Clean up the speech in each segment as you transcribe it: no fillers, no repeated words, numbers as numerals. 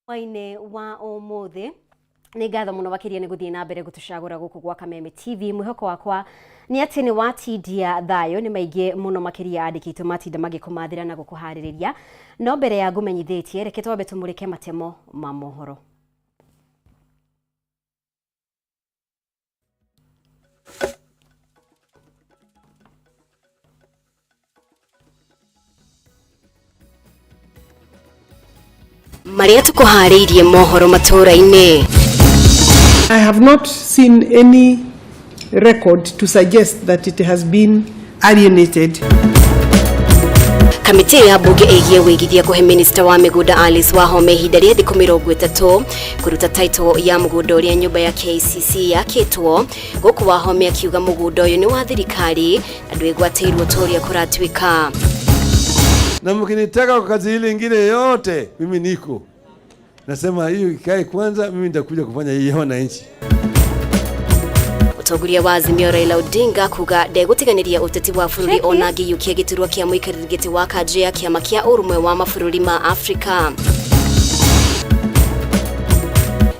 Hwaĩ-inĩ wa ũmũthĩ nĩ ngatho mũno makĩria nĩ gũthiĩ na mbere gũtũcagũra gũkũ gwa Kameme TV. Mwĩhoko wakwa nĩ atĩ nĩ watindia thayũ. Nĩ maingĩ mũno makĩria andĩki aitũ matinda magĩkũmathĩra na gũkũharĩrĩria, no mbere ya ngũmenyithĩtie, reke twambe tũmũrĩke matemo ma mohoro. Marĩa tũkũharĩirie mohoro matũũra-inĩ. I have not seen any record to suggest that it has been alienated. Kamĩtĩ ya mbunge ĩgiĩ wĩigithia kũhe minista wa mĩgũnda Alice Wahome ihinda rĩa thikũ 30 kũruta title ya mũgũnda ũrĩa nyũmba ya KCC yakĩtwo. Gũkũ Wahome akiuga mũgũnda ũyũ nĩ wa thirikari na ndwĩgwatĩirwo ta ũrĩa kũratuĩka. Na mkinitaka kwa kazi ile ingine yote, mimi niko nasema hiyo ikae kwanza, mimi nitakuja kufanya hii ya wananchi. Mũtongoria wa Azimio Raila Odinga kuga ndegũtiganĩria ũteti wa bũrũri ona angĩiyũkia gĩturwa kĩa mũikarĩri gĩtĩ wa kanjũ ya kĩama kĩa ũrũmwe wa mabũrũri ma Afrika.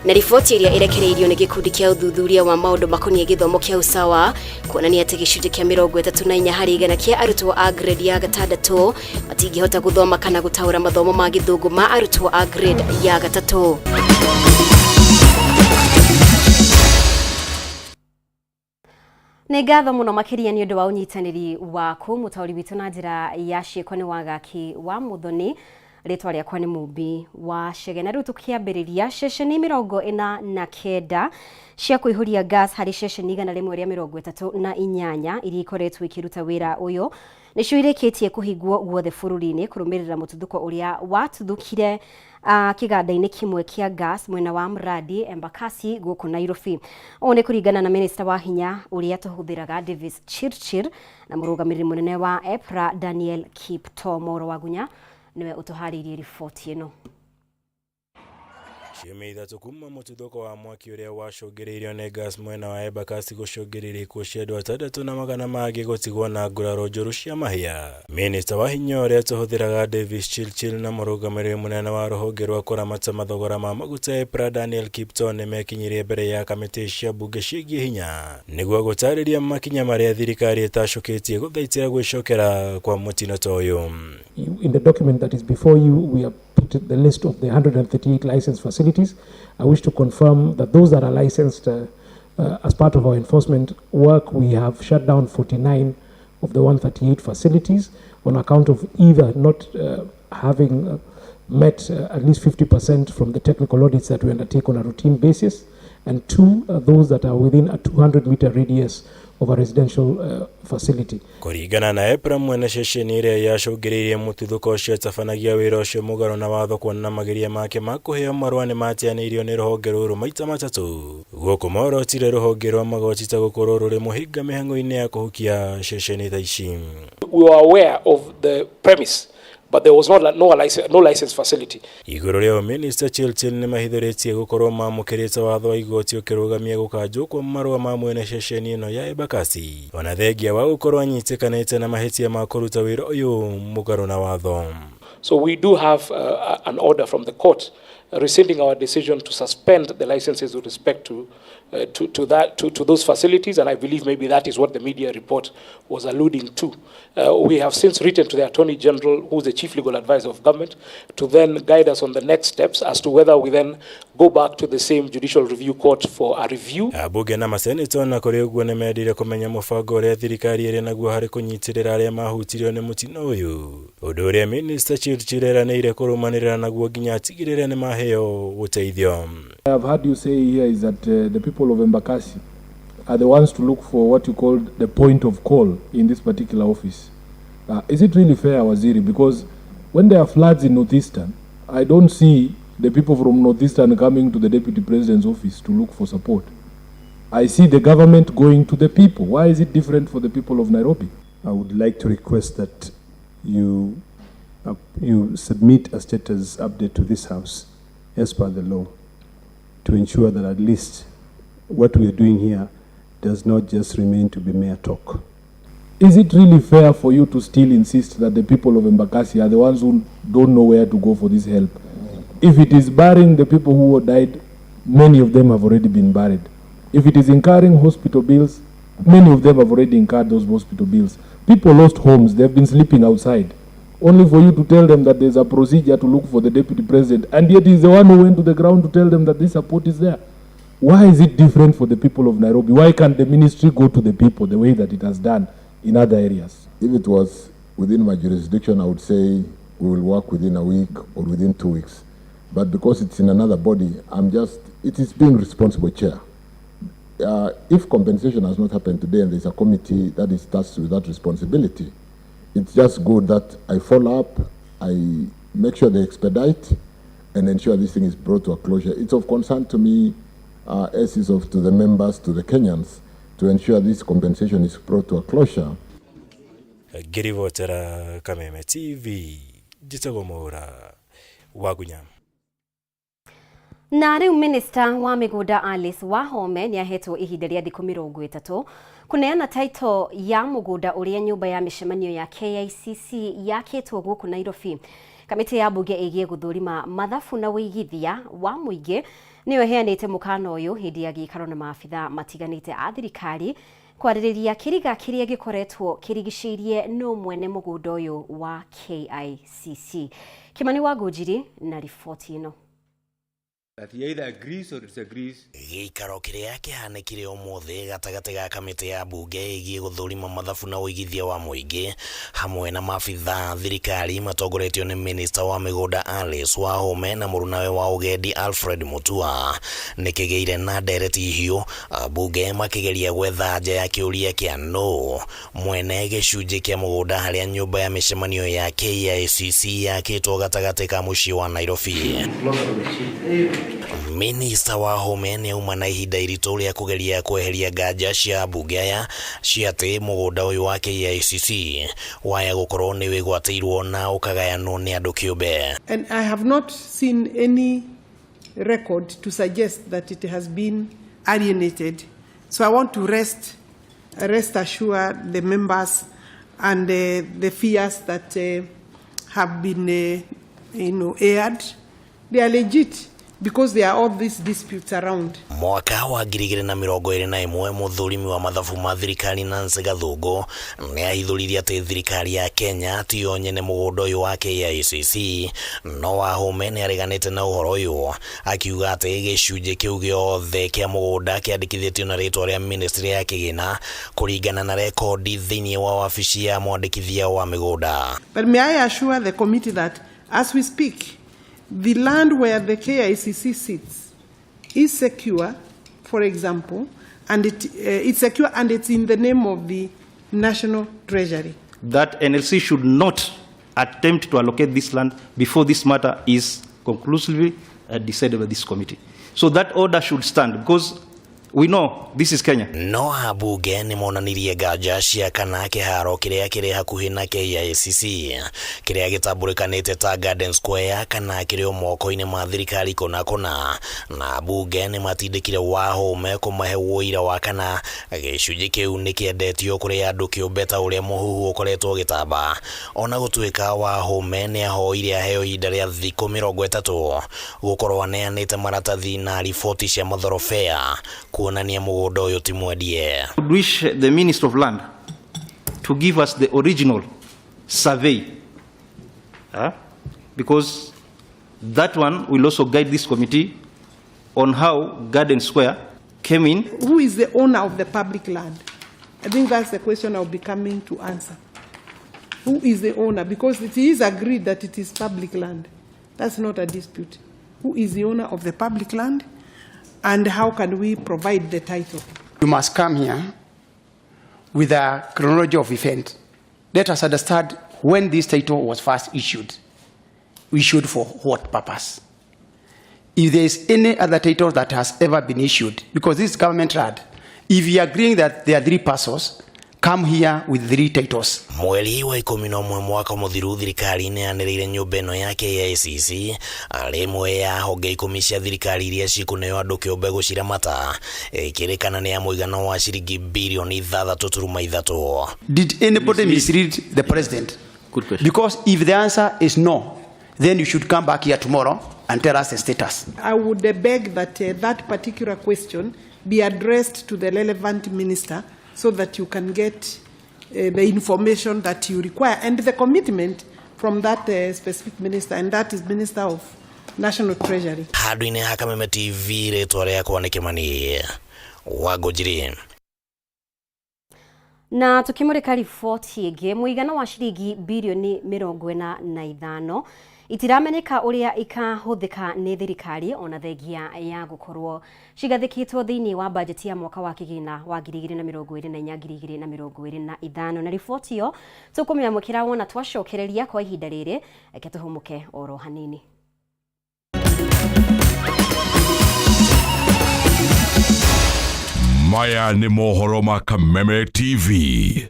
Na riboti ĩrĩa ĩrekereirio nĩ gĩkundi kĩa ũthuthuria wa maũndũ makoniĩ gĩthomo kĩa usawa kuonania atĩ gĩcunjĩ kĩa 34% kĩa arutwo a grade ya gatandatũ matingĩhota gũthoma kana gũtaũra mathomo ma gĩthũngũ ma arutwo a grade ya gatatũ. Nĩ ngatho mũno makĩria nĩ ũndũ wa ũnyitanĩri waku. Mũtaũri witũ na njĩra ya ciĩko nĩ Wagaki wa Mũthoni, rĩtwa rĩakwa nĩ Mũmbi wa Chege. Na rĩu tũkĩambĩrĩria, ceceni 49 cia kũihũria gas harĩ ceceni 138 iria ikoretwo ikĩruta wĩra ũyũ nĩcio irĩkĩtie kũhingwo guothe bũrũri-inĩ kũrũmĩrĩra mũtuthũko ũrĩa watuthũkire kĩganda-inĩ kĩmwe kĩa gas mwena wa Mradi Embakasi gũkũ Nairobi. Ũũ nĩ kũringana na minista wa hinya ũrĩa tũhũthĩraga Davis Chirchir na mũrũgamĩrĩri mũnene wa EPRA Daniel Kiptoo. Moro Wagunya nĩwe ũtũharĩirie riboti ĩno. Ciumia 3 kuma mũtuthũko wa mwaki ũrĩa wacũngĩrĩirio nĩ gas mwena wa Embakasi gũcũngĩrĩria ikuũ cia andũ atandatũ na magana mangĩ gũtigwo na nguraro njũru cia mahĩa. Minista wa hinya ũrĩa tũhũthĩraga Davis Chirchir na mũrũgamĩrĩri mũnene wa rũhonge rwa kũramata mathogora ma maguta EPRA Daniel Kiptoo nĩmekinyirie mbere ya kamĩtĩ cia mbunge ciĩgiĩ hinya nĩguo gũtarĩria makinya marĩa thirikari ĩtacũkĩtie gũthaitĩra gwĩcokera kwa mũtino ta ũyũ. In the document that is before you, we have put the list of the 138 licensed facilities. I wish to confirm that those that are licensed as part of our enforcement work, we have shut down 49 of the 138 facilities on account of either not having met at least 50% from the technical audits that we undertake on a routine basis, and two, those that are within a 200-meter radius of a residential facility. Kũringana na EPRA, mwene ceceni ĩrĩa yacũngĩrĩirie mũtuthũko ũcio atabanagia wĩra ũcio mũgarũ na watho, kuona mageria make ma kũheo marũa nĩ mateanĩirio nĩ rũhonge rũrũ maita matatũ. Gũkũ morotire rũhonge rwa magoti ta gũkorwo rũrĩ mũhĩnga mĩhang'o-inĩ ya kũhukia ceceni ta ici. We were aware of the premise, but there was no license facility. Igũrũ rĩao, Minista Chirchir nĩ mahithũrĩtie gũkorwo mamũkĩrĩte watho wa igoti ũkĩrũgamia gũkanjwo kwa marũa ma mwene ceceni ĩno ya Embakasi, ona thengia wa gũkorwo anyitĩkanĩte na mahĩtia ma kũruta wĩra ũyũ mũgarũ na watho. So we do have an order from the court rescinding our decision to suspend the licenses with respect to those facilities, and I believe maybe that is what the media report was alluding to. We have since written to the Attorney General, who is the Chief Legal Advisor of government, to then guide us on the next steps as to whether we then go back to the same Judicial Review Court for a review. Ambunge na maseneta ona kũrĩ ũguo nĩ mendire kũmenya mũbango ũrĩa thirikari ĩrĩ naguo harĩ kũnyitĩrĩra arĩa mahutirio nĩ mũtino ũyũ, ũndũ ũrĩa Minista Chirchir eranĩire kũrũmanĩrĩra naguo nginya atigĩrĩre nĩ maheo ũteithio. I have heard you say here is that the people of Embakasi are the ones to look for what you call the point of call in this particular office. Is it really fair, Waziri? Because when there are floods in Northeastern, I don't see the people from Northeastern coming to the Deputy President's office to look for support. I see the government going to the people. Why is it different for the people of Nairobi? I would like to request that you submit a status update to this House as per the law to ensure that at least what we are doing here does not just remain to be mere talk. Is it really fair for you to still insist that the people of Embakasi are the ones who don't know where to go for this help? If it is burying the people who died, many of them have already been buried. If it is incurring hospital bills, many of them have already incurred those hospital bills. People lost homes, they've been sleeping outside. Only for you to tell them that there's a procedure to look for the deputy president, and yet he's the one who went to the ground to tell them that this support is there. Why is it different for the people of Nairobi? Why can't the ministry go to the people the way that it has done in other areas? If it was within my jurisdiction, I would say we will work within a week or within 2 weeks. But because it's in another body, it is being responsible, Chair. If compensation has not happened today and there's a committee that is tasked with that responsibility, it's just good that I follow up, I make sure they expedite and ensure this thing is brought to a closure. It's of concern to me, as is of to the members, to the Kenyans, to ensure this compensation is brought to a closure. Ngĩribotera Kameme TV, njĩtagwo Mwaura Wagunya. Na rĩu minista wa mĩgũnda Alice Wahome nĩ ahetwo ihinda rĩa thikũ 30 kũneana title ya mũgũnda ũrĩa nyũmba ya mĩcemanio ya KICC yakĩtwo gũkũ Nairobi. Kamĩtĩ ya mbunge ĩgiĩ gũthũrima mathabu na ũigithia wa mũingĩ nĩyo ĩheanĩte mũkana ũyũ hĩndĩ ya gĩikaro na maabitha matiganĩte a thirikari kwarĩrĩria kĩriga kĩrĩa gĩkoretwo kĩrigicĩirie no mwene mũgũnda ũyũ wa KICC. Kimani wa Ngũnjiri na riboti ĩno. That he either agrees or disagrees. Gĩikaro kĩrĩa kĩhanĩkire ũmũthĩ gatagatĩ ga kamĩtĩ ya mbunge ĩgiĩ gũthũrima mathabu na ũigithia wa mũingĩ hamwe na maabitha thirikari matongoretio nĩ minista wa mĩgũnda Alice Wahome na mũrunawe wa ũgendi Alfred Mutua nĩ kĩgĩire na ndereti hiũ, ambunge makĩgeria gwetha nja ya kĩũria kĩa nũ mwene gĩcunjĩ kĩa mũgũnda harĩa nyũmba ya mĩcemanio ya KICC yakĩtwo gatagatĩ ka mũciĩ wa Nairobi. Minista Wahome nĩ auma na ihinda iritũ rĩa kũgeria kweheria nganja cia ambunge aya cia atĩ mũgũnda ũyũ wa KICC waya gũkorwo nĩ wĩgwatĩirwo na ũkagayanwo nĩ andũ kĩũmbe. And I have not seen any record to suggest that it has been alienated. So I want to rest assure the members and the fears that have been aired. They are legit because there are all these disputes around. Mwaka wa 2021, mũthũrimi wa mathabu ma thirikari Nancy Gathungu nĩ ahithũririe atĩ thirikari ya Kenya tiyo nyene mũgũnda ũyũ wa KICC, no Wahome nĩ areganĩte na ũhoro ũyũ akiuga atĩ gĩcunjĩ kĩu gĩothe kĩa mũgũnda kĩandĩkithĩtio na rĩtwa rĩa ministry ya kĩgĩna kũringana na rekondi thĩinĩ wa wabici ya mwandĩkithia wa mĩgũnda. But may I assure the committee that as we speak, the land where the KICC sits is secure, for example, and it's secure and it's in the name of the National Treasury. That NLC should not attempt to allocate this land before this matter is conclusively decided by this committee. So that order should stand because we know this is Kenya. No ambunge nĩ monanirie nganja cia kana kĩharo kĩrĩa kĩrĩ hakuhĩ na KICC kĩrĩa gĩtambũrĩkanĩte ta Garden Square kana kĩrĩ o moko-inĩ ma thirikari kũna kũna, na ambunge nĩ matindĩkire Wahome kũmahe ũira wa kana gĩcunjĩ kĩu nĩ kĩendetio kũrĩ andũ kĩũmbe ta ũrĩa mũhuhu ũkoretwo ũgĩtamba. Ona gũtuĩka Wahome nĩ ahoire aheo ihinda rĩa thikũ 30 gũkorwo aneanĩte maratathi na riboti cia mathorobea kuonania mũgũnda ũyũ ti mwendie. I would wish the Minister of Land to give us the original survey, because that one will also guide this committee on how Garden Square came in. Who is the owner of the public land? I think that's the question I'll be coming to answer. Who is the owner? Because it is agreed that it is public land. That's not a dispute. Who is the owner of the public land? And how can we provide the title? You must come here with a chronology of events. Let us understand when this title was first issued. Issued for what purpose? If there is any other title that has ever been issued, because this is government land, if you are agreeing that there are three parcels, come here with three titles. Mweri wa 11 mwaka mũthiru, thirikari nĩ yanĩrĩire nyũmba ĩno ya KICC arĩ ĩmwe ya honge 10 cia thirikari iria cikũneo andũ kĩũmbe gũciramata, ĩkĩrĩkana nĩ ya mũigana wa ciringi birioni 6.3. Did anybody mislead the president? Good question. Because if the answer is no, then you should come back here tomorrow. and tell us the status. I would beg that that particular question be addressed to the relevant minister so that you can get the information that you require and the commitment from that specific minister, and that is Minister of National Treasury. Handũ-inĩ ha Kameme TV, rĩtwa rĩakwa nĩ Kĩmani wa Ngũnjiri. Na tukimurika riboti ĩngĩ, mũigana wa ciringi birioni 45 itiramenyeka ũrĩa ikahũthĩka nĩ thirikari ona thengia ya gũkorwo cigathĩkĩtwo thĩinĩ wa bajeti ya mwaka wa kĩgĩna wa 2024 2025. Na riboti ĩyo tũkũmĩamũkĩra wona twacokereria kwa ihinda rĩrĩ, reke tũhũmũke oro hanini. Maya nĩ mohoro ma Kameme TV.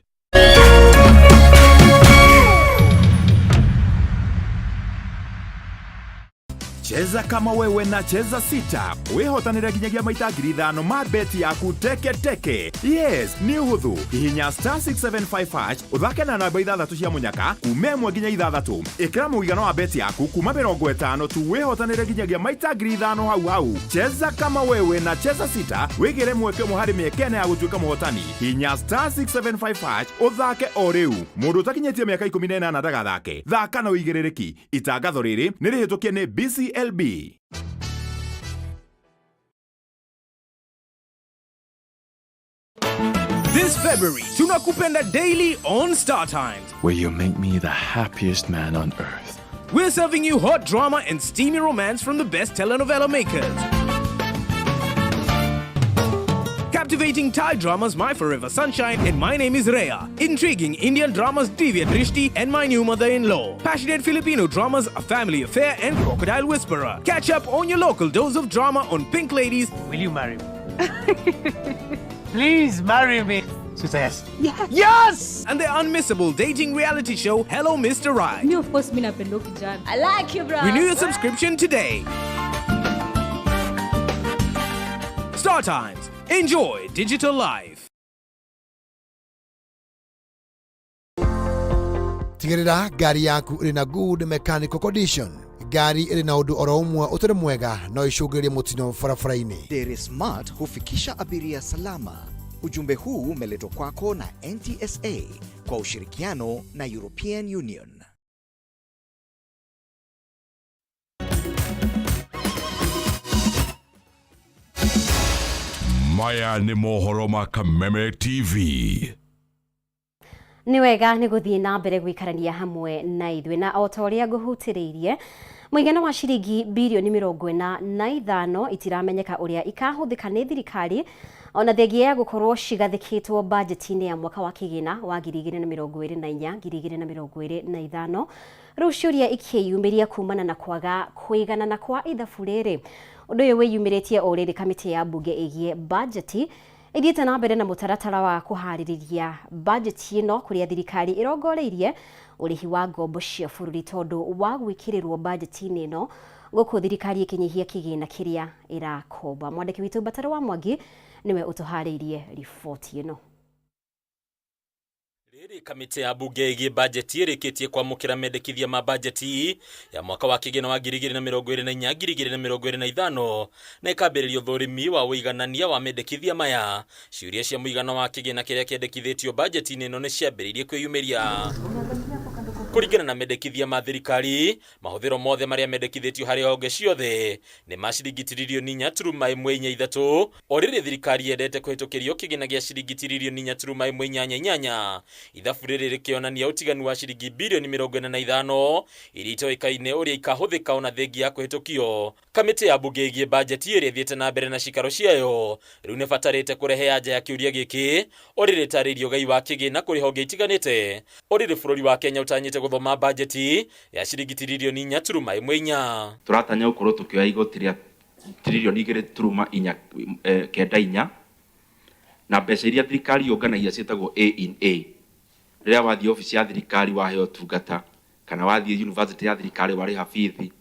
Cheza kama wewe na Cheza Sita wihotanire nginyagia maita 5,000 ma beti yaku teke teke. Yes, nĩ ũhũthũ. Hihinya star 675 hash ũthake na namba ithathatũ cia mũnyaka kuma 1 nginya 6. Ĩkĩra mũigana wa beti yaku kuma 50 tu wihotanire nginyagia maita 5,000 hau hau. Cheza kama wewe na Cheza Sita wĩgĩre mweke ũmwe harĩ mĩeke ĩna ya gũtuĩka mũhotani. Hihinya star 675 hash ũthake o rĩu. Mũndũ ũtakinyĩtie mĩaka 18 ndagathake. Thaka na ũigĩrĩrĩki. Itangatho rĩrĩ nĩ rĩhĩtũkie nĩ BCLB. This February, Tunakupenda Daily on Star Times. Where you make me the happiest man on earth. We're serving you hot drama and steamy romance from the best telenovela makers. Captivating Thai dramas My Forever Sunshine and My Name is Rhea. Intriguing Indian dramas Divya Drishti and My New Mother-in-Law. Passionate Filipino dramas A Family Affair and Crocodile Whisperer. Catch up on your local dose of drama on Pink Ladies. Will you marry me? Please marry me. So say yes. Yes. Yes! And the unmissable dating reality show Hello Mr. Right. Me, of course, mi napenda kijana. I like you, bro. Renew your subscription today. Star Times. Enjoy digital life. Tigĩrĩra ngari yaku ĩrĩ na good mechanical condition. Ngari ĩrĩ na ũndũ oro ũmwe ũtarĩ mwega no icũngĩrĩrie mũtino barabara-inĩ. Dere Smart hufikisha abiria salama. Ujumbe huu umeletwa kwako na NTSA kwa ushirikiano na European Union. Maya nĩ mohoro ma Kameme TV. Nĩ wega nĩ gũthiĩ na mbere gũikarania hamwe na ithuĩ, na o ta ũrĩa ngũhutĩrĩirie, mũigana wa ciringi birioni 45 itiramenyeka ũrĩa ikahũthĩka nĩ thirikari ona thengia ya gũkorwo cigathĩkĩtwo bajeti-inĩ ya mwaka wa kĩgĩna wa 2024 2025. Rĩu ciũria ikĩyumĩria kumana na kwaga kũiganana kwa ithabu rĩrĩ. Ũndũ ũyũ wĩyumĩrĩtie o rĩrĩ kamĩtĩ ya mbunge ĩgiĩ bajeti ithiĩte na mbere na mũtaratara wa kũharĩrĩria bajeti ĩno, kũrĩa thirikari ĩrongoreirie ũrĩhi wa ngombo cia bũrũri tondũ wa gwĩkĩrĩrwo bajeti-inĩ ĩno, gũkũ thirikari ĩkĩnyihia kĩgĩna kĩrĩa ĩrakomba. Mwandĩki witũ Mbataro wa Mwangi nĩwe ũtũharĩirie riboti ĩno. Rĩrĩ kamĩtĩ ya mbunge ĩgiĩ bajeti ĩrĩkĩtie kwamũkĩra mendekithia ma bajeti ya mwaka wa kĩgĩna wa 2024 2025 na ĩkambĩrĩria ũthũrimi wa ũiganania wa mendekithia maya. Ciũria cia mũigana wa kĩgĩna kĩrĩa kĩendekithĩtio bajeti-inĩ ĩno nĩ ciambĩrĩirie kwĩyumĩria. Kũringana na mendekithia ma thirikari, mahũthĩro mothe marĩa mendekithĩtio harĩ honge ciothe nĩ ma ciringi tiririoni 4.43, o rĩrĩ thirikari yendete kũhĩtũkĩrio kĩgĩna gĩa ciringi tiririoni 4.88. Ithabu rĩrĩ rĩkĩonania ũtiganu wa ciringi birioni 45 iria itoĩkaine ũrĩa ikahũthĩka ona thengia ya kũhĩtũkio. Kamĩtĩ ya mbunge ĩgiĩ bajeti ĩrĩa ĩthiĩte na mbere na cikaro ciayo rĩu nĩbatarĩte kũrehe anja ya kĩũria gĩkĩ, o rĩrĩ ĩtarĩirie ũgai wa kĩgĩna kũrĩ honge itiganĩte. O rĩrĩ bũrũri wa Kenya ũtanyĩte gũthoma bajeti ya ciringi tiririoni 4.4. Tũratanya gũkorwo tũkĩoya igoti rĩa tiririoni 2.94, na mbeca iria thirikari yũnganagia ciĩtagwo A in A. Rĩrĩa wathiĩ obici ya thirikari waheo ũtungata, kana wathiĩ university ya thirikari warĩha bithi,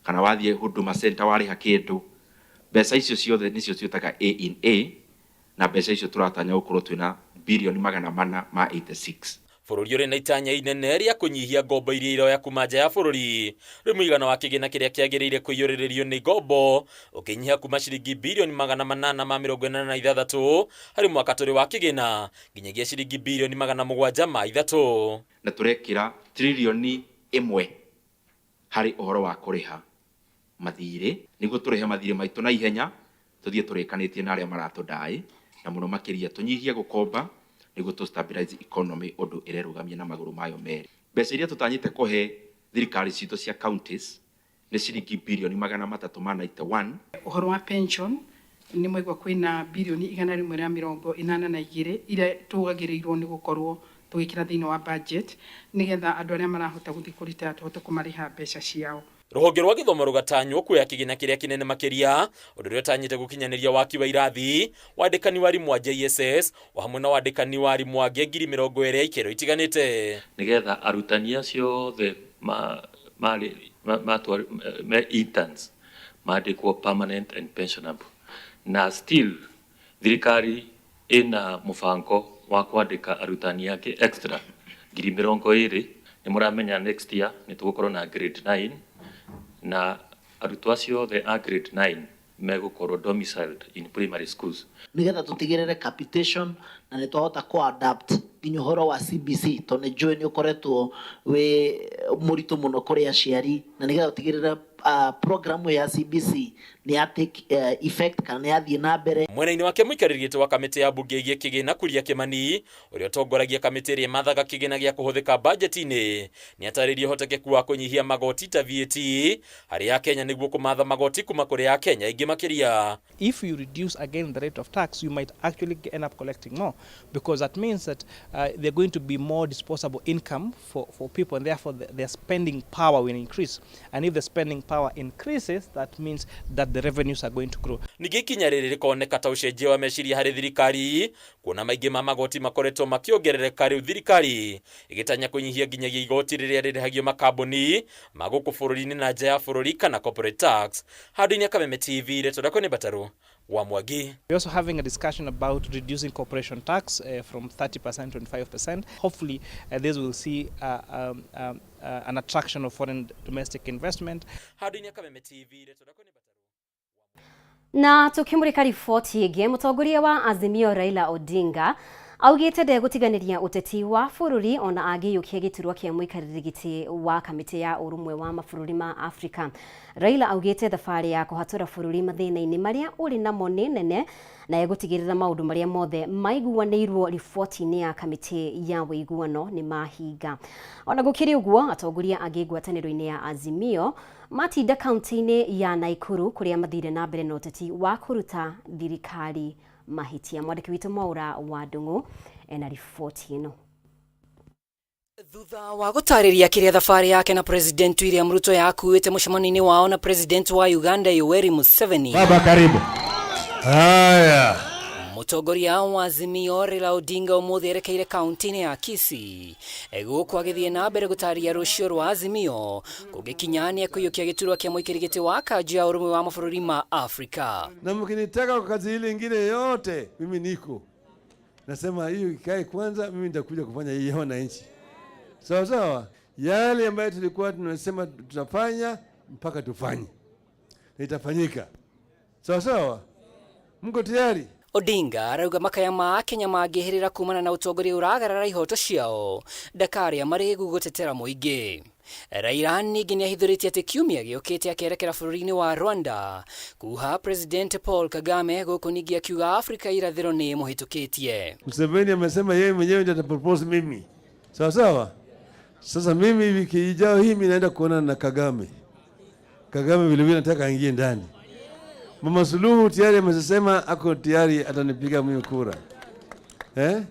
kana wathiĩ Huduma Center warĩha kĩndũ, mbeca icio ciothe nĩcio ciĩtaga A in A, na mbeca icio tũratanya gũkorwo twĩna birioni 486. Bũrũri ũrĩ na itanya inene rĩa kũnyihia ngombo iria iroya kuma nja ya bũrũri. Rĩu mũigana wa kĩgĩna kĩrĩa kĩagĩrĩire kũiyũrĩrĩrio nĩ ngombo ũkĩnyiha kuma ciringi birioni 886 harĩ mwaka tũrĩ wa kĩgĩna nginyagia ciringi birioni 703. Na tũrekĩra 1 trillion harĩ ũhoro wa kũrĩha mathirĩ, nĩguo tũrĩhe mathirĩ maitũ na ihenya, tũthiĩ tũrĩkanĩtie na arĩa maratũdaĩ, na mũno makĩria tũnyihie gũkomba nĩguo tũ stabilize economy ũndũ ĩrerũgamia na magũrũ mayo merĩ. Mbeca iria tũtanyĩte kũhe thirikari citũ cia counties nĩ ciringi birioni 391. Ũhoro wa pension, nĩ mwaigua kwĩna birioni 182 iria tũgagĩrĩirwo nĩ gũkorwo tũgĩkĩra thĩinĩ wa budget, nĩgetha andũ arĩa marahota gũthiĩ kũrita tũhote kũmarĩha mbeca ciao. Rũhonge rwa gĩthomo rũgatanywo kuoya kĩgĩna kĩrĩa kĩnene makĩria, ũndũ ũrĩa ũtanyĩte gũkinyanĩria waki wa irathi, wandĩkani wa arimũ a JSS, o hamwe na wandĩkani wa arimũ angĩ 20,000 a ikĩro itiganĩte. Nigetha arutani acio othe marĩ me interns mandĩkwo permanent and pensionable, na still thirikari ĩna mũbango wa kwandĩka arutani angĩ extra 20,000. Nĩ mũramenya next year nĩ tũgũkorwo na grade 9, na arutwo acio othe a grade 9 megũkorwo domiciled in primary schools. Nigetha tũtigĩrĩre capitation na nĩ twahota kũ-adapt nginya ũhoro wa CBC, tondũ nĩ njũĩ nĩ ũkoretwo wĩ mũritũ mũno kũrĩ aciari, na nĩgetha tũtigĩrĩre program ya CBC nĩ ya take effect kana nĩ yathiĩ na mbere. Mwena-inĩ wake, mũikarĩri gĩtĩ wa kamĩtĩ ya mbunge ĩgiĩ kĩgĩna Kuria Kimani, ũrĩa ũtongoragia kamĩtĩ ĩrĩa ĩmathaga kĩgĩna gĩa kũhũthĩka bajeti-inĩ, nĩ atarĩirie ũhotekeku wa kũnyihia magoti ta VAT harĩ Akenya nĩguo kũmatha magoti kuma kũrĩ Akenya aingĩ makĩria. If you reduce again the rate of tax, you might actually end up collecting more, because that means that there's going to be more disposable income for people, and therefore their spending power will increase. And if the spending power increases, that means that the revenues are going to grow. Ningĩ ikinya rĩrĩ rĩkoneka ta ũcenjia wa meciria harĩ thirikari, kuona maingĩ ma magoti makoretwo makĩongerereka, rĩu thirikari ĩgĩtanya kũnyihia nginyagia igoti rĩrĩa rĩrĩhagio makambuni ma gũkũ bũrũri-inĩ na nja ya bũrũri kana corporate tax. Handũ-inĩ Kameme TV, rĩtwa rĩakwa nĩ Mbatarũ wa Mwangi. We're also having a discussion about reducing corporation tax from 30% to 25%. Hopefully, this will see an attraction of foreign domestic investment. Handũ-inĩ Kameme TV, rĩtwa rĩakwa nĩ Na tukimurika riboti ĩngĩ, mũtongoria wa Azimio Raila Odinga augĩte ndegũtiganĩria ũteti wa bũrũri ona angĩiyũkia gĩturwa kĩa mũikarĩri gĩtĩ wa kamĩtĩ ya ũrũmwe wa mabũrũri ma Afrika. Raila augĩte thabarĩ ya kũhatũra bũrũri mathĩna-inĩ marĩa ũrĩ namo nĩ nene, na egũtigĩrĩra maũndũ marĩa mothe maiguanĩirwo riboti-inĩ ya kamĩtĩ ya ũiguano nĩ mahinga. Ona gũkĩrĩ ũguo, atongoria angĩ ngwatanĩro-inĩ ya Azimio matinda kaunti-inĩ ya Nakuru, kũrĩa mathire na mbere na ũteti wa kũruta thirikari mahĩtia. Mwandĩki witũ Mwaura wa Ndung'u ena riboti ĩno. Thutha wa gũtarĩria kĩrĩa thabarĩ yake na President William Ruto yakuĩte mũcemanio-inĩ wao na President wa Uganda Yoweri Museveni. Baba, karibu. Haya. Mũtongoria wa Azimio Raila Odinga ũmũthĩ erekeire kaunti-inĩ ya Kisii, gũkũ agĩthiĩ na mbere gũtarĩria rũciũ rwa Azimio kũngĩkinya nĩ ekũiyũkia gĩturwa kĩa mũikarĩri gĩtĩ wa kanjũ ya ũrũmwe wa mabũrũri ma Afrika. Na mkinitaka kwa kazi ile ingine yote, mimi niko. Nasema hiyo ikae kwanza, mimi nitakuja kufanya hii ya wananchi. Sawa sawa. Yale ambayo tulikuwa tunasema tutafanya mpaka tufanye. Na itafanyika. Sawa sawa. Mko tayari? Odinga arauga makaya ma Kenya mangĩhĩrĩra kumana na ũtongoria ũragarara ihoto ciao ndakarĩa marĩgu gũtetera mũingĩ. Raila ningĩ nĩahithũrĩtie atĩ kiumia gĩũkĩte akerekera bũrũri-inĩ wa Rwanda kuha President Paul Kagame, gũkũ ningĩ akiuga Afrika irathĩro nĩ ĩmũhĩtũkĩtie. Museveni amesema yeye mwenyewe ndiye atapropose mimi. Sawa sawa. Sasa mimi wiki ijayo hii mimi naenda kuonana na Kagame. Kagame vile vile nataka aingie ndani. Mama Suluhu tayari amesema ako tayari atanipiga mimi kura. Eh?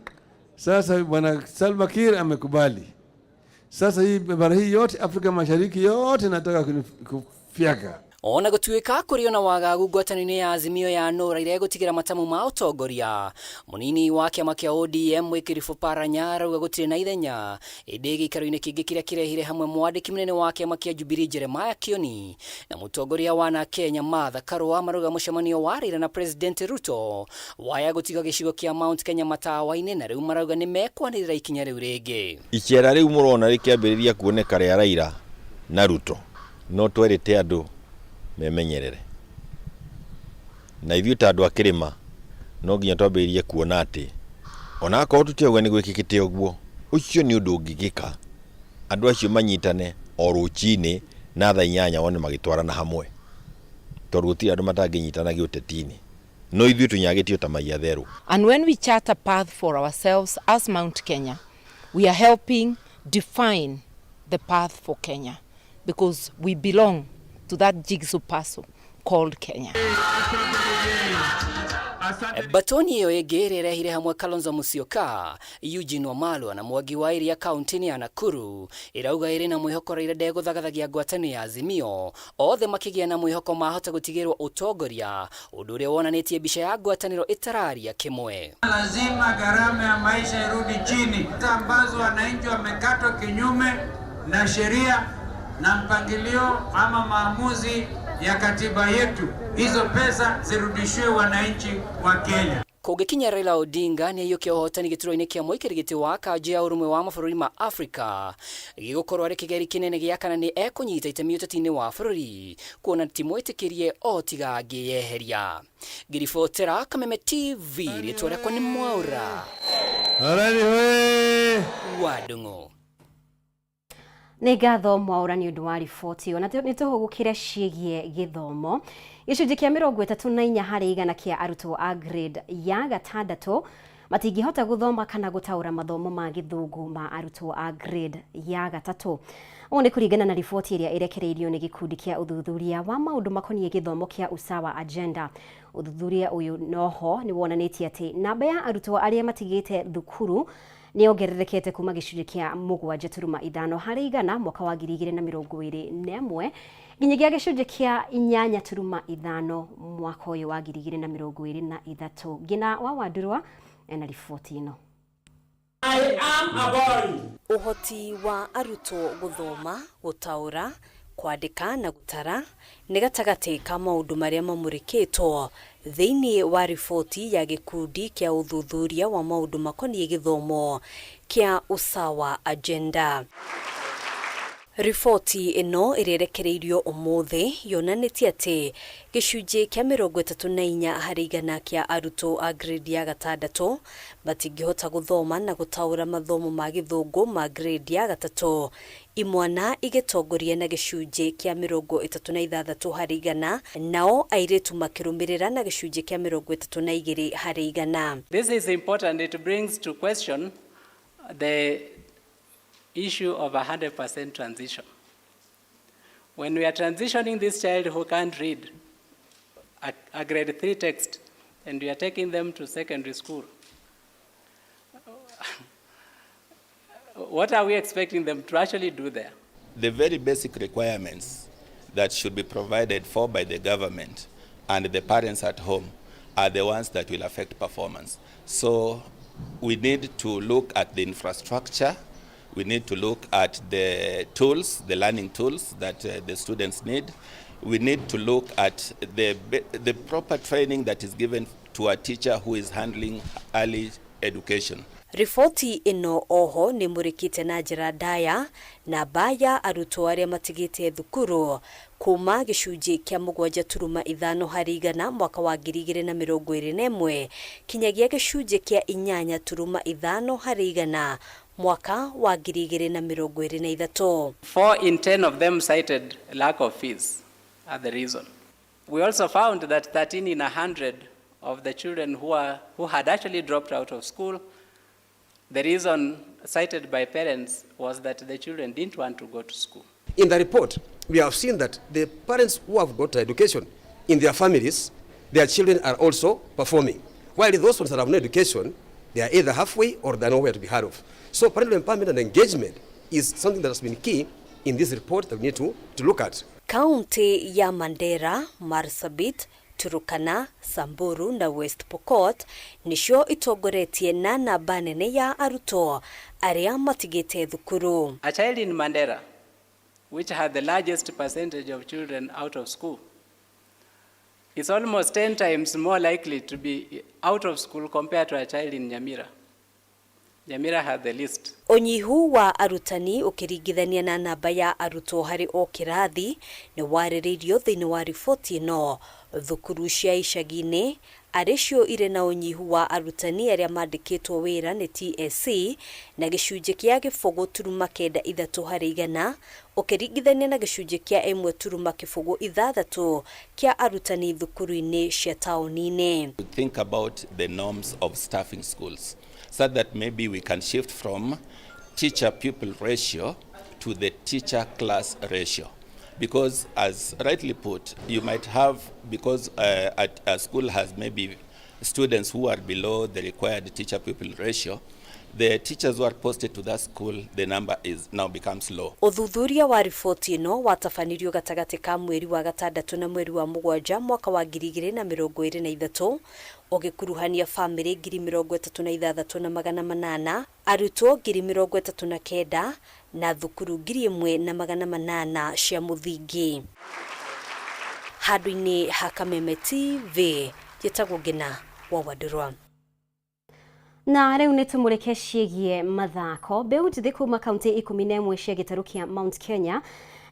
Sasa bwana Salva Kiir amekubali. Sasa hii bara hii yote, Afrika Mashariki yote, nataka kufyaka. Ona gũtuĩka kũrĩ ona wagagu ngwatanĩro-inĩ ya Azimio ya nũ Raila egũtigĩra matamu ma ũtongoria, mũnini wa kĩama kĩa ODM Wycliffe Oparanya arauga gũtirĩ na ithenya, ĩndĩ gĩikaro-inĩ kĩngĩ kĩrĩa kĩrehire hamwe mwandĩki mũnene wa kĩama kĩa Jubilee Jeremiah Kioni na mũtongoria wa na Kenya Martha Karua marauga mũcemanio wa Raila na President Ruto waya gũtiga gĩcigo kĩa Mount Kenya matawa-inĩ na rĩu marauga nĩ mekwanĩrĩra ikinya rĩu rĩngĩ. Icera rĩu mũrona rĩkĩambĩrĩria kuoneka rĩa Raila na Ruto no twerĩte andũ memenyerere na ithuĩ ta andũ a kĩrĩma no nginya twambĩrĩrie kuona atĩ ona akorwo tũtirauga nĩ gwĩkĩkĩte ũguo, ũcio nĩ ũndũ ũngĩkĩka andũ acio manyitane o rũcinĩ na thaa 8 wone magĩtwarana hamwe, tondũ gũtirĩ andũ matangĩnyitana gĩũteti-inĩ, no ithuĩ tũnyagĩtio ta mai atherũ. And when we chart a path for ourselves as Mount Kenya, we are helping define the path for Kenya because we belong to that jigsaw puzzle called Kenya. Batoni ĩyo ĩngĩ ĩrĩa ĩrehire hamwe Kalonzo Musyoka, Eugene Wamalwa na Mwangi wa Iria kaunti-inĩ ya Nakuru ĩrauga ĩrĩ na mwĩhoko Raila ndegũthagathagia ngwatanĩro ya Azimio, othe makĩgĩa na mwĩhoko mahota gũtigĩrwo ũtongoria, ũndũ ũrĩa wonanĩtie mbica ya ngwatanĩro ĩtararia kĩmwe. Lazima gharama ya maisha irudi chini, ambazo wananchi wamekatwa kinyume na sheria na mpangilio ama maamuzi ya katiba yetu, hizo pesa zirudishiwe wananchi wa Kenya. Kũngĩkinya Raila Odinga nĩ aiyũkia ũhotani gĩturwa-inĩ kĩa mũikarĩri gĩtĩ wa kanjũ ya ũrũmwe wa mabũrũri ma Afrika, gĩgũkorwo arĩ kĩgeri kĩnene gĩa kana nĩ ekũnyita itemi ũteti-inĩ wa bũrũri, kuona ti mwĩtĩkĩrie o tiga angĩyeheria. Ngĩribotera Kameme TV, rĩtwa rĩakwa nĩ Mwaura wa Ndung'u. Nĩ ngatho Mwaura nĩ ũndũ wa riboti ĩyo. Na nĩ tũhũgũkĩre ciĩgiĩ gĩthomo. Gĩcunjĩ kĩa 34 harĩ igana kĩa arutwo a grade ya 6 matingĩhota gũthoma kana gũtaũra mathomo ma gĩthũngũ ma arutwo a grade ya 3. Ũũ nĩ kũringana na riboti ĩrĩa ĩrekereirio nĩ gĩkundi kĩa ũthuthuria wa maũndũ makoniĩ gĩthomo kĩa Usawa Agenda. Ũthuthuria ũyũ noho nĩ wonanĩtie atĩ namba ya arutwo arĩa matigĩte thukuru nĩ yongererekete kuma gĩcunjĩ kĩa 7.5 harĩ igana mwaka wa 2021 nginyagia gĩcunjĩ kĩa 8.5 mwaka ũyũ wa 2023. Ngina wa Wandurwa ena riboti ĩno. I am a boy. Ũhoti wa arutwo gũthoma, gũtaũra, kwandĩka na gũtara nĩ gatagatĩ ka maũndũ marĩa mamũrĩkĩtwo thĩinĩ wa riboti ya gĩkundi kĩa ũthuthuria wa maũndũ makoniĩ gĩthomo kĩa Usawa Agenda. Riboti ĩno ĩrĩa ĩrekereirio ũmũthĩ yonanĩtie atĩ gĩcunjĩ kĩa 34 harĩ igana kĩa arutwo a grade ya 6 matingĩhota gũthoma na gũtaũra mathomo ma gĩthũngũ ma grade ya 3, imwana igĩtongoria na gĩcunjĩ kĩa 36 harĩ igana, nao airĩtu makĩrũmĩrĩra na gĩcunjĩ kĩa 32 harĩ igana. This is important. It brings to question the issue of 100% transition. When we are transitioning this child who can't read a grade 3 text and we are taking them to secondary school, what are we expecting them to actually do there? The very basic requirements that should be provided for by the government and the parents at home are the ones that will affect performance. So we need to look at the infrastructure. We need to look at the tools, the learning tools that the students need. We need to look at the proper training that is given to a teacher who is handling early education. Riboti ĩno oho nĩ mũrĩkĩte na njĩra ndaya namba ya arutwo arĩa matigĩte thukuru kuma gĩcunjĩ kĩa 7.5 harĩ igana mwaka wa 2021 kinyagia gĩcunjĩ kĩa 8.5 harĩ igana mwaka wa 2023. 4 in 10 of them cited lack of fees as the reason. We also found that 13 in 100 of the children who had actually dropped out of school, the reason cited by parents was that the children didn't want to go to school. In the report, we have seen that the parents who have got education in their families, their children are also performing. While those ones that have no education, they are either halfway or they are nowhere to be heard of. So parental empowerment and engagement is something that has been key in this report that we need to look at. Kaunti ya Mandera, Marsabit, Turukana, Samburu na West Pokot nicio itongoretie na namba nene ya arutwo aria matigite thukuru. A child in Mandera, which had the largest percentage of children out of school, is almost 10 times more likely to be out of school compared to a child in Nyamira. Nyamira had the least. Unyihu wa arutani ukiringithania na namba ya arutwo hari o kirathi ni warĩrĩirio thĩinĩ wa riboti ĩno. Thukuru cia icagi-inĩ arĩ cio irĩ na ũnyihu wa arutani arĩa mandĩkĩtwo wĩra nĩ TSC na gĩcunjĩ kĩa 0.93 harĩ igana ũkĩringithania na gĩcunjĩ kĩa 1.06 kĩa arutani thukuru-inĩ cia taũni-inĩ. To think about the norms of staffing schools so that maybe we can shift from teacher-pupil ratio to the teacher-class ratio. Because as rightly put, you might have, because a school has maybe students who are below the required teacher-pupil ratio, the teachers who are posted to that school, the number is now becomes low. Ũthuthuria wa riboti ĩno watabanirio gatagatĩ ka mweri wa gatandatũ na mweri wa mũgwanja mwaka wa 2023 ũgĩkuruhania bamĩrĩ 36,800, arutwo 39,000 na thukuru 1,800 cia mũthingi. Handũ-inĩ ha Kameme TV, njĩtagwo Ngina wa Wandũrwa. Na rĩu nĩ tũmũrĩke ciĩgiĩ mathako. Mbeũ njĩthĩ kuma kaunti 11 cia gĩtarũ kĩa Mount Kenya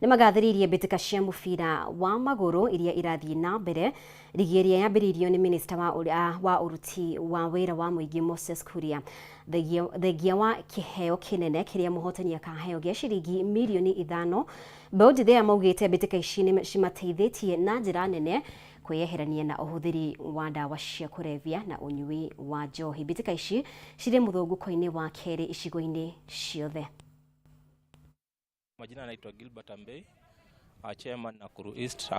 nĩ magathĩrĩirie mbĩtĩka cia mũbira wa magũrũ iria irathiĩ na mbere rigi ĩrĩa yambĩrĩirio nĩ minista wa ũruti wa wĩra wa mũingĩ Moses Kuria. Thengia wa kĩheo kĩnene kĩrĩa mũhotani akaheo gĩa ciringi mirioni 5, mbeũ njĩthĩ aya maugĩte mbĩtĩka ici nĩ cimateithĩtie na njĩra nene kwĩyeherania na ũhũthĩri wa ndawa cia kũrebia na ũnyui wa njohi. Mbĩtĩka ici cirĩ mũthũngũko-inĩ wa kerĩ icigo-inĩ ciothe. Majina anaitwa Gilbert Ambei, chairman Nakuru East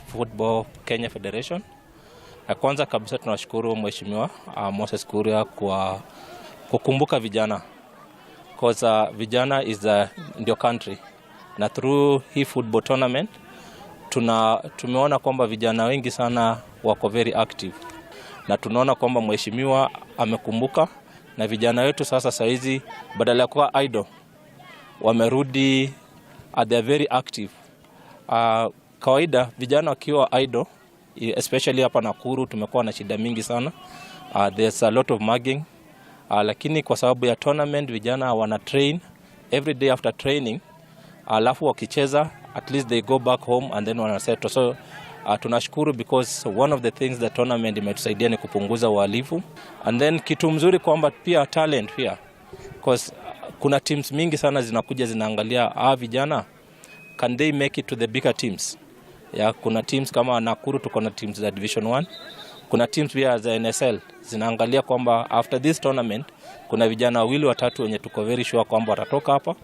Football Kenya Federation. Na kwanza kabisa tunashukuru Mheshimiwa Moses Kuria kwa kukumbuka vijana. Because vijana is ndio country. Na through hii football tournament tumeona kwamba vijana wengi sana wako very active. Na tunaona kwamba mheshimiwa amekumbuka na vijana wetu sasa saizi badala ya kuwa idle wamerudi, they are very active. Kawaida vijana wakiwa idle, especially hapa Nakuru tumekuwa na shida mingi sana. There's a lot of mugging. Lakini kwa sababu ya tournament vijana wana train every day after training, alafu wakicheza at least they go back home and then wanasettle. So tunashukuru because one of the things the tournament imetusaidia ni kupunguza uhalifu. And then kitu mzuri kwamba pia talent pia, because kuna teams mingi sana zinakuja zinaangalia vijana, can they make it to the bigger teams? Ya, kuna teams kama Nakuru tuko na teams za Division 1, kuna teams pia za NSL zinaangalia kwamba after this tournament kuna vijana wawili watatu wenye tuko very sure kwamba watatoka hapa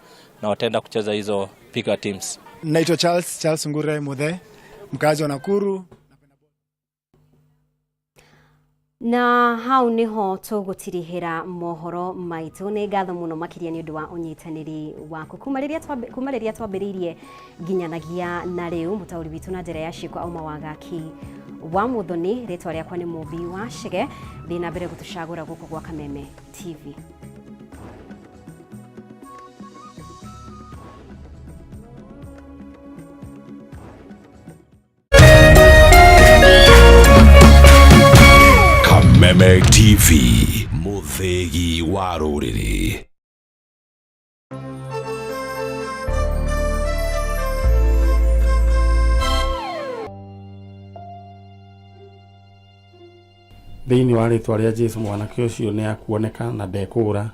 na wataenda kucheza hizo bigger teams. Naitwa Charles Ngure Muthe, mkazi wa Nakuru. Na hau niho tũgũtirihĩra mohoro maitũ. Nĩ ngatho mũno makĩria nĩ ũndũ wa ũnyitanĩri waku kuma rĩrĩa twambĩrĩirie nginyanagia na rĩu. Mũtaũri witũ na njĩra ya ciĩko auma Wagaki wa Mũthoni, rĩtwa rĩakwa nĩ Mũmbi wa Chege. Thiĩ na mbere gũtũcagũra gũkũ gwa Kameme TV. Kameme TV, mũthĩgi wa rũrĩrĩ. Thĩinĩ wa rĩtwa rĩa Jesũ mwanake ũcio nĩ akuoneka na ndekũũra.